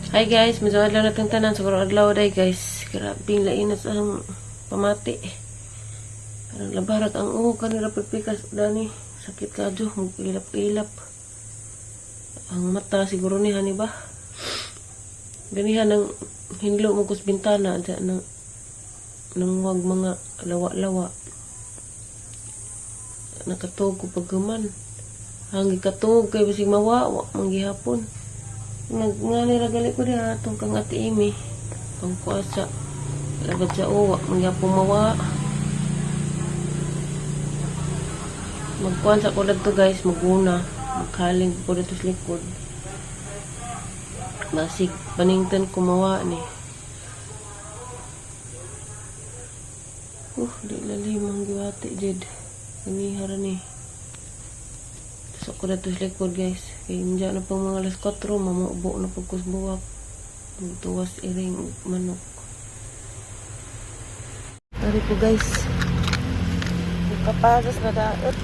Hi guys, medyo adlaw na tong tanan. Siguro adlaw day guys. Grabing lainas ang pamati. Parang labarag ang uho kanila pagpikas dani. Sakit kadyo, ilap-ilap. Ang mata siguro ni hani ba? Ganihan ang hinlo mo kus bintana dyan nang nang wag mga lawa-lawa. Nakatug ko paghuman. Hangi katug kay bisig mawa, wa man gihapon. Nagngani ra gali ko diha atong kang Ate Amy. Ang kuha sa labad sa uwa, mangyapon mawa. Magkuhan sa ko dadto guys, maguna. Maghaling ko dito sa likod. Basig paningtan ko mawa ni. Di lalim ang giwati, Jed. Kanihara ni. Tapos ako dito sa likod guys. Kaya hindi na pang mga alas 4, mamubo na pagkus buwak. Magtuwas iring manok. Tari ko guys. Kapasas na daot.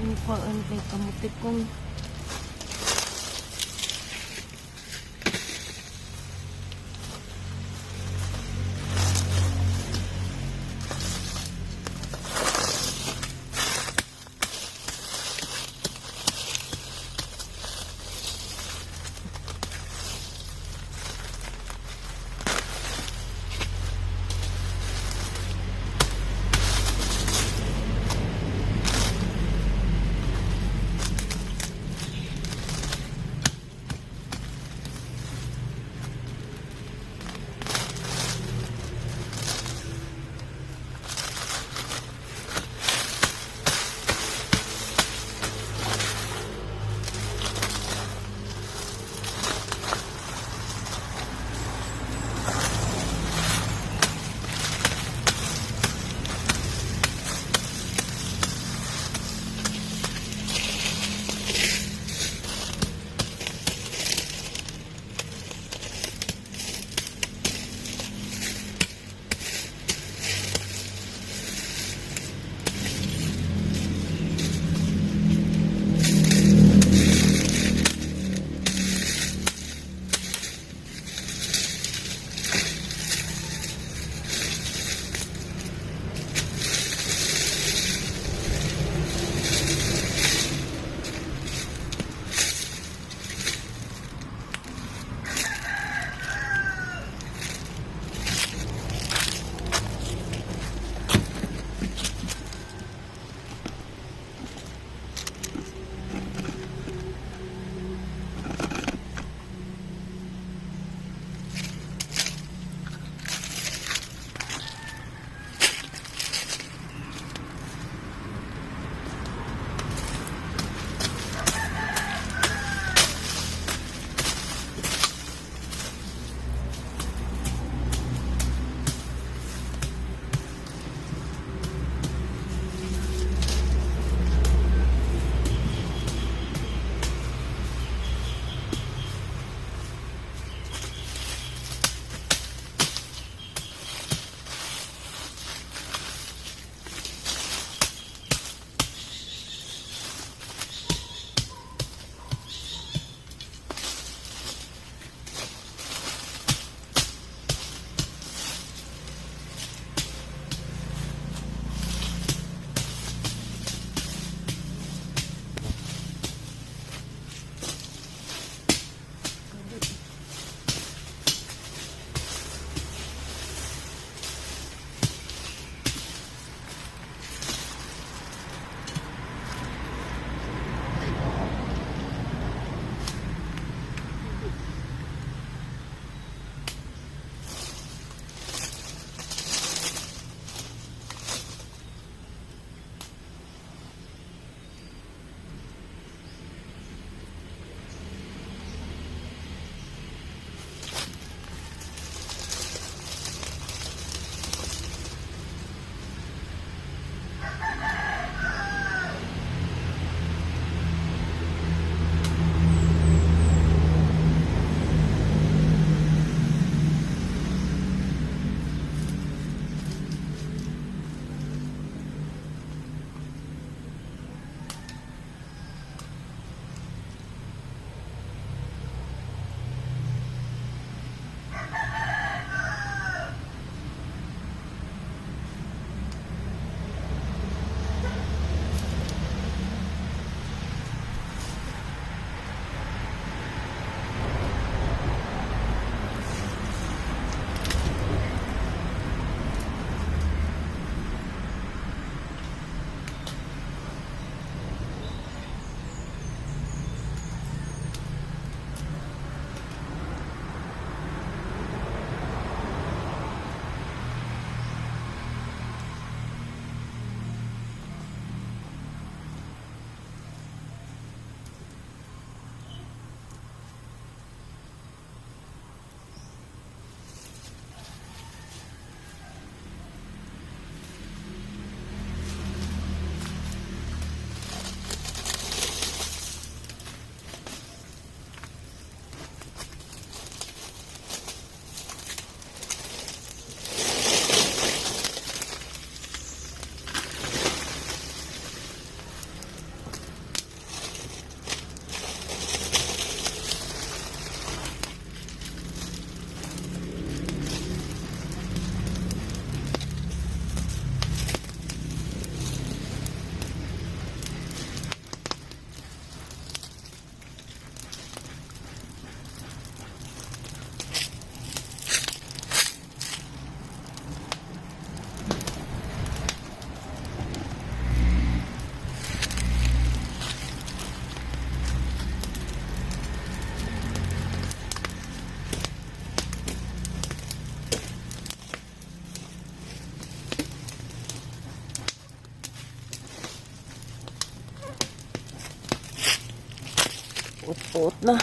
Ang kuhaan kay kamuti kong. Puot-puot na.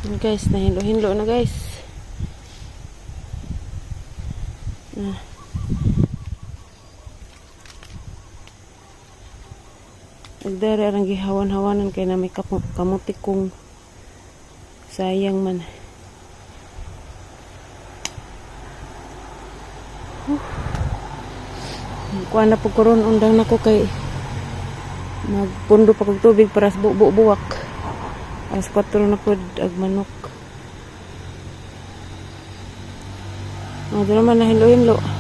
Yun, guys, nahilo-hilo na, guys. Ah. Ug dere arang gihawan-hawanan kay na may kamuti kong sayang man. Kuha na po karon, undang nako kay magpundo pa kog tubig para sa bubo buwak. Alas 4 na pod ag manok. Oh, doon naman na hinlo-hinlo.